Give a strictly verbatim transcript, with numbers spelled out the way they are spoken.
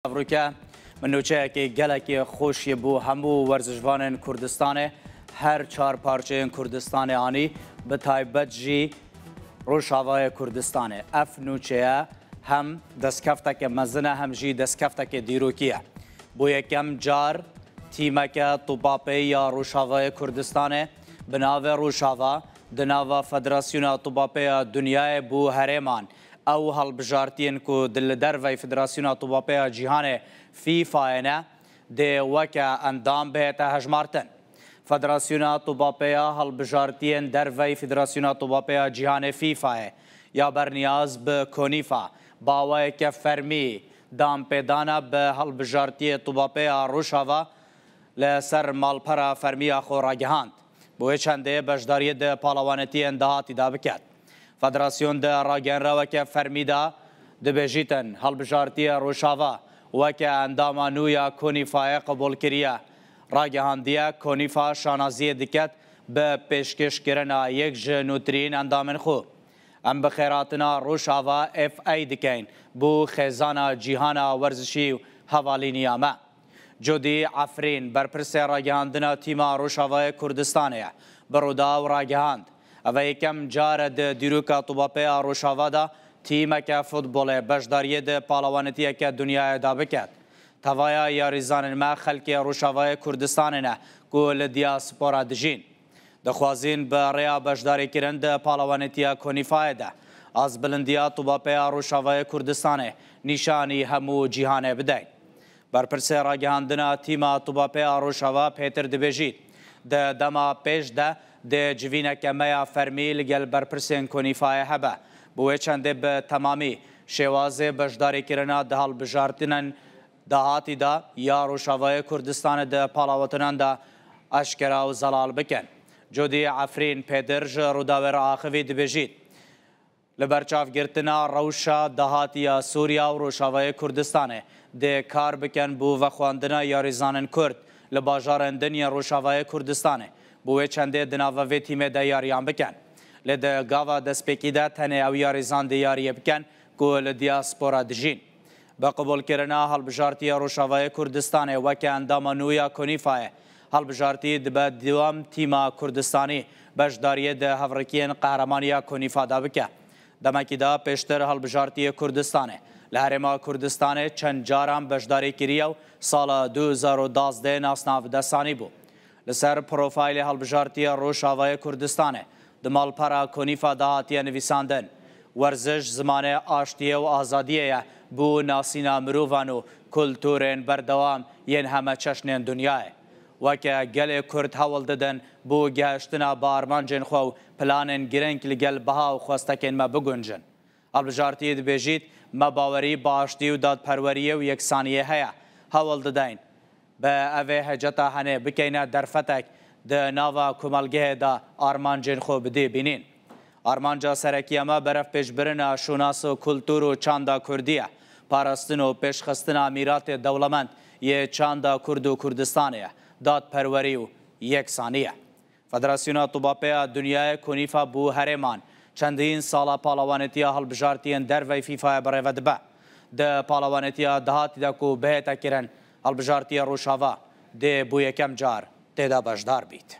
Evroke min nûçeyekê gelekî xweş yê bo hemû werzişvanên Kurdistanê, her çar parçeyên Kurdistanê anî, bi taybet jî Rojavayê Kurdistanê. Ev nûçeye hem destkefteke mezin e, hem jî destkefteke dîrokî ye. Bo yekem car tîmeke topapê ya Rojavayê Kurdistanê bi navê Rojava di nava Federasyona Topapê ya Dinyayê bo herêman, ew hilbijartiyên ku di li dervey Federasyona Topapê ya Cîhanê FIFAyê ne, dê weke endam bihête hejmartin. Federasyona Topapê ya Hilbijartiyên Dervey Federasyona Topapê ya Cîhanê FIFAyê ya berniyaz bi CONIFA bi awayeke fermî danpêdana bi hilbijartiyê topapê ya Rojava li ser malpera fermî ya xwe ragihand. Bi wê çendê beşdariyê di palawanetiyên dahatî de biket. Federasyon di ragihandraweke fermî de dibêjîtin, hilbijartiyê Rojava weke endama nû ya CONIFAyê qebûl kiriye. Ragihandiye, CONIFA şanaziyê diket bi pêşkêşkirina yek ji nûtirîn endamên xwe. Em bi xêrhatina Rojava F A dikeyn bo xêzana cîhana werzişî û hevalîniya me. Codî Efrîn, berpirsê ragihandina tîma Rojavayê Kurdistanê ye, bi Rûdaw ragihand, ev e yekem car e di dîroka topapê ya Rojava de tîmeke futbolê beşdariyê di palawanetiyeke dinyayê de biket. Tevaya yarîzanên me xelkê Rojavayê Kurdistanê ne ku li diyaspora dijîn. Dixwazin bi rêya beşdarîkirin di palawanetiya CONIFAyê de azbilindiya topapê ya Rojavayê Kurdistanê nîşanî hemû cîhanê bideyn. Berpirsê ragihandina tîma topapê ya Rojava Pêtir dibêjît, di dema pêş de dê civîneke me ya fermî li gel berpirsên CONIFAyê hebe. Bi wê çendê bi temamî şêwazê beşdarîkirina di hilbijartinên dahatî de ya Rojavayê Kurdistanê di palawetinan de eşkera û zelal bikin. Codî Efrîn Pêdir ji Rûdawê re axivî dibêjît, li berçavgirtina rewşa dahatî ya Sûriya û Rojavayê Kurdistanê dê kar bikin bo vexwendina yarîzanên Kurd li bajarên din yên Rojavayê Kurdistanê. Bo wê çendê di nava vê tîmê de yariyan bikin. Lê di gava destpêkî de tenê ew yarîzan dê yariyê bikin ku li diyaspora dijîn. Bi qebûlkirina hilbijartiya Rojavayê Kurdistanê weke endama nû ya CONIFAyê, hilbijartî dibe dewam tîma Kurdistanî beşdariyê di hevrikiyên qehremanî ya CONIFA de bike. Demekî de pêştir hilbijartiyê Kurdistanê li Herêma Kurdistanê çend caran beşdarî kiriye û sala du hezar û duwazdeh nasnav dest anîbû. Li ser profaylê hilbijartiya Rojavayê Kurdistanê di malpera CONIFA de hatiye nivîsandin, werziş zimanê aştiyê û azadiyê ye bo nasîna mirovan û kulturên berdewam yên heme çeşnên dinyayê. Weke gelê Kurd hewl didin bo gihiştina bi armancên xwe û planên girîng li gel biha û xwestekên me biguncin. Hilbijartiyê dibêjît, me bawerî bi aştî û dadperweriyê û yeksaniyê heye. Hewl dideyn bi evê heceta henê bikeyne derfetek di nava komelgehê de armancên xwe bi dê bînîn. Armanca serekî ya me berevpêşbirina şûnas û kultur û çanda kurdî ye, parastin û pêşxistina mîratê dewlemend yê çanda kurd û Kurdistanê ye, dadperwerî û yeksanî ye. Federasyona Topapê ya Dinyayê CONIFA bo herêman çendîn sala palawanetiya hilbijartiyên dervey FIFAyê birêve dibe. Di palawanetiya dahatî de ku bihête kirin, hilbijartiya Rojava dê bo yekem car tê de beşdar bît.